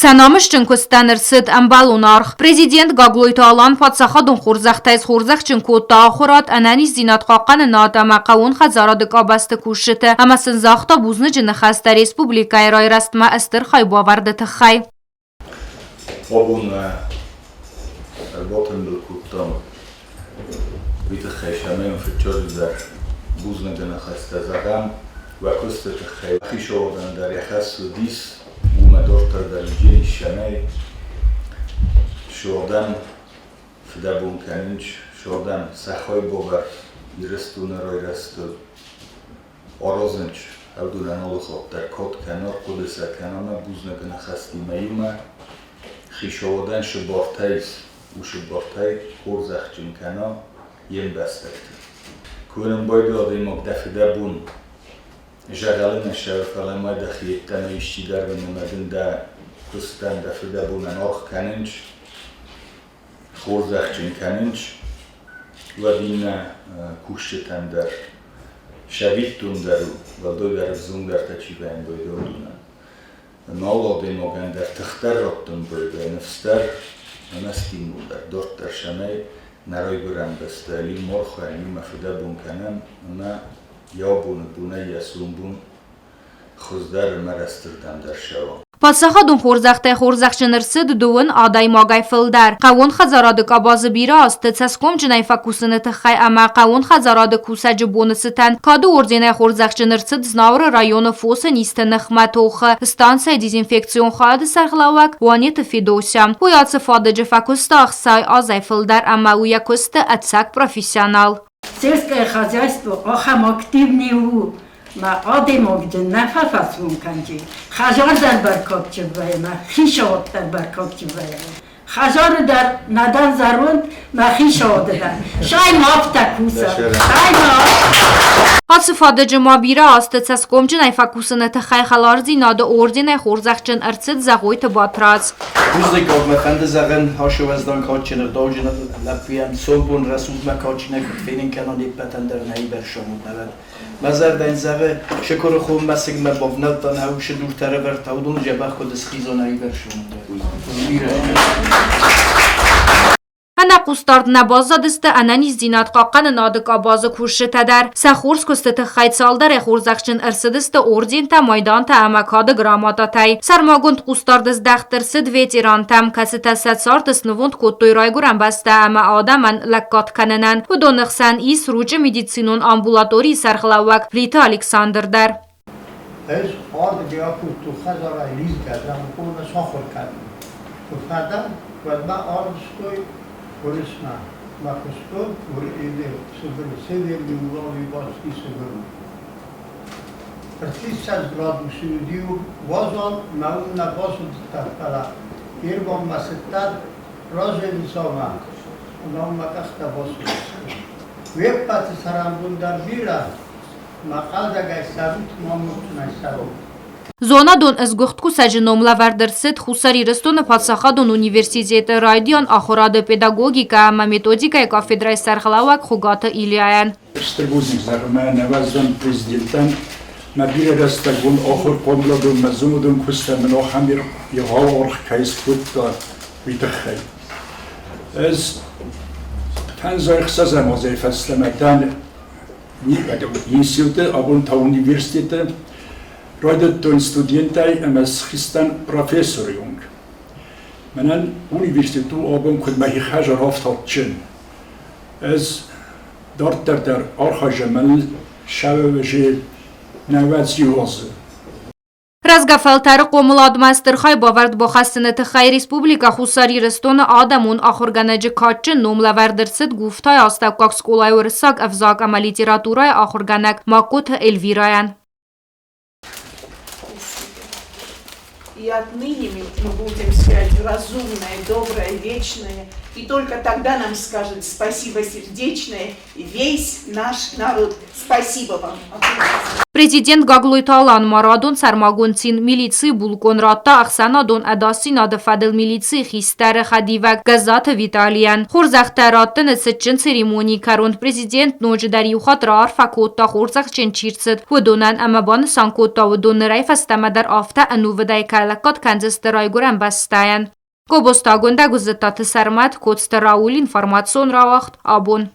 Сӕ намысджын куыстӕн ӕрцыд ӕмбӕлон аргъ. Президент Гаглойты Алан паддзахадон хорзӕхтӕй схорзӕхджын кодта ахуырад, ӕнӕниздзинад хъахъхъӕнынад ӕмӕ хъӕууон хӕдзарады къабӕзты кусджыты ӕмӕ сын загъта бузныджы ныхӕстӕ республикӕйы райрӕзтмӕ стыр хайбавӕрды тыххӕй. Абон нӕ ӕрбатымбыл кодтам уый тыххӕй, цӕмӕй уын фыццаджыдӕр бузныджы ныхӕстӕ зӕгъӕм уӕ куысты тыххӕй. Хицауадӕн дӕр йӕ хӕс уыдис, уымӕ дарддӕр дӕр Евгений Щанӕй суадӕн фыдӕбон кӕнынц, суадӕн сӕ хайбавӕрд Ирыстоны райрӕзтыл аразынц. Уыдонӕн алы хатт дӕр кад кӕна, хъуыды сӕ кӕна ӕмӕ бузныг ныхӕстимӕ иумӕ хицауадӕн цы бартӕ ис, уыцы бартӕй хорзӕхджын кӕна йе мбӕстӕгты. Куы нын байдайа адӕймаг дӕ фыдӕбон зӕгъӕлы нӕ сӕры, фӕлӕ ма дӕхи йеддӕмӕ исчи дӕр дын ӕмӕ дын дӕ куыстӕн, дӕ фыдӕбонӕн аргъ кӕнынц, хорзӕхджын кӕнынц, уӕд иннӕ кусджытӕн дӕр сӕвиттон дӕр у, уӕлдайдӕр ӕвзонгдӕртӕ чи вӕййы, уыдонӕн. Нал адӕймагӕн дӕр тыхдӕр раттын байдайы, ныфс дӕр ӕмӕ стимул дӕр, дарддӕр цӕмӕй нӕ райгуырӕн бӕстӕ иумӕ архайӕм, иумӕ фыдӕбон кӕнӕм ӕмӕ йӕ абоны бонӕй йӕ сомбон хуыздӕр ӕмӕ рӕстырдӕмдӕр цӕуа. Паддзахадон хорзӕхтӕй хорзӕхджын ӕрцыд дыууын адӕймагӕй фылдӕр. Хъӕууон хӕдзарады къабазы бирӕ азты цӕсгомджынӕй фӕкусыны тыххӕй ӕмӕ хъӕууон хӕдзарады кусӕджы боны цытӕн Кады орденӕй хорзӕхджын ӕрцыд Знауыры районы фосы низты ныхмӕ тохы станцӕйы дезинфекцион хайады сӕргълӕууӕг Уанеты Федося. Уый ацы фадыджы фӕкуыста 60 азӕй фылдӕр ӕмӕ у йӕ куысты ӕцӕг профессионал. Сельское хозяйство ахӕм активный у, мӕ адӕймаг дын нӕ фӕфӕсмон кӕнди. Хӕдзар дӕр бӕркадджын вӕййы, мӕ хицауад дӕр бӕркадджын вӕййы. Хӕдзары дӕр нӕ дӕн зӕронд, мӕ хицауады дӕр. Сай ма афтӕ куса, сай ма Ацы фадыджы ма бирӕ азты цӕсгомджынӕй фӕкусыны тыххӕй хӕлардзинады орденӕй хорзӕхджын ӕрцыд Зӕгъойты Батрадз. Бузныг мӕ фӕнды зӕгъын, ашы уӕздан кадджын ӕгъдауджын лӕппуйӕн сомбон рӕсугъдмӕ кадджынӕй куыд фенын кӕна не ппӕтӕн дӕр нӕ бӕрзонд нӕ Мӕ зӕрдӕ йын зӕгъы, Шыкуры хом мӕсыгмӕ бавнӕлдта нӕ усы дуртӕ ӕрӕвӕрдта, уыдон дзӕбӕх куыд схизон ӕрбӕрзонд. Ӕнӕхъусдард нӕ баззадысты ӕнӕниздзинад хъахъхъӕнынады къабазы кусджытӕ дӕр. Сӕ хорз куысты тыххӕй цалдӕрӕй хорзӕхджын ӕрцыдысты ордентӕ, майдантӕ ӕмӕ кады грамотатӕй. Сӕрмагонд хъусдард здӕхт ӕрцыд ветерантӕм, кӕцытӕ сӕ цард снывонд кодтой райгуырӕн бӕстӕ ӕмӕ адӕмӕн лӕггад кӕнынӕн. Уыдоны хсӕн ис Ручъы медицинон амбулаторийы сӕргълӕууӕг Плиты Александр дӕр. Ӕз ардыгӕй акодтон хӕдзарӕй лидзгӕ, Дзӕбӕхъонмӕ сахуыр кӕнын. Куы фӕдӕн, уӕд мӕ арвыстой Уырысмӕ. Мӕ куыстон Сыбыры, Северный Уралы Ивановский Сыбыры. 30 градусы уыди уазал, мӕ уым нӕ бацыдтӕн, фӕлӕ Ирбонмӕ цыдтӕн разӕй-ницӕмӕ, ӕмӕ уым мӕ къӕхтӕ басудзысты. Уе ппӕты цӕрӕнбон дӕр бирӕ, мӕ хъӕлдзӕгӕй цӕрут, ма амондджынӕй цӕрут. Зонадон ӕсгуыхт кусӕджы ном лӕвӕрд ӕрцыд Хуссар Ирыстоны паддзахадон университеты райдиан ахуырады педагогикӕ ӕмӕ методикӕйы кафедрӕйы сӕргълӕууӕг Хуыгаты Ильяйӕн. Стыр бузныг зӕгъы мӕ нӕуӕззӕн президентӕн, мӕ бирӕ рӕстӕгон ахуыр хъомыладон мӕ зонадон куыстӕн мын ахӕм егъау аргъ кӕй скодта, уый тыххӕй. Ӕз фӕндзай ӕхсӕзӕм азӕй фӕстӕмӕ дӕн институты, абон та университеты райдыдтон студентӕй ӕмӕ схызтӕн профессоры онг. Мӕнӕн университет у абон куыд мӕхи хӕдзар, афтӕ Ӕз дарддӕр дӕр архайзӕн мӕныл сӕвӕвӕзы нӕуӕдз иу азы. Рӕзгӕ фӕлтӕры хъомыладмӕ стыр хайбавӕрд бахӕссыны тыххӕй Республикӕ Хуссар Ирыстоны адӕмон ахуыргӕнӕджы кадджын ном лӕвӕрд ӕрцыд Гуфтайы астӕуккаг скъолайы уырыссаг ӕвзаг ӕмӕ литературӕйы ахуыргӕнӕг Магкоты Эльвирӕйӕн. И отныне мы будем сеять разумное, доброе, вечное. И только тогда нам скажет спасибо сердечное весь наш народ. Спасибо вам. Президент Гаглойты Алан ма радон сӕрмагонд цин милицийы булкъон радта ӕхсӕнадон ӕдасдзинады фӕдыл милицийы хистӕры хӕдивӕг Гӕззаты Виталийӕн. Хорзӕхтӕ раттыны цытджын церемонийы кӕрон президент ноджыдӕр иу хатт раарфӕ кодта хорзӕхджын чи рцыд, уыдонӕн ӕмӕ банысан кодта, уыдон нырӕй фӕстӕмӕ дӕр афтӕ ӕнувыдӕй кӕй лӕггад кӕндзысты райгуырӕн бӕстӕйӕн. Гобозты Агуындӕ Гуыззыттаты Сӕрмӕт, Коцты Рауль, информацион рауагъд, абон.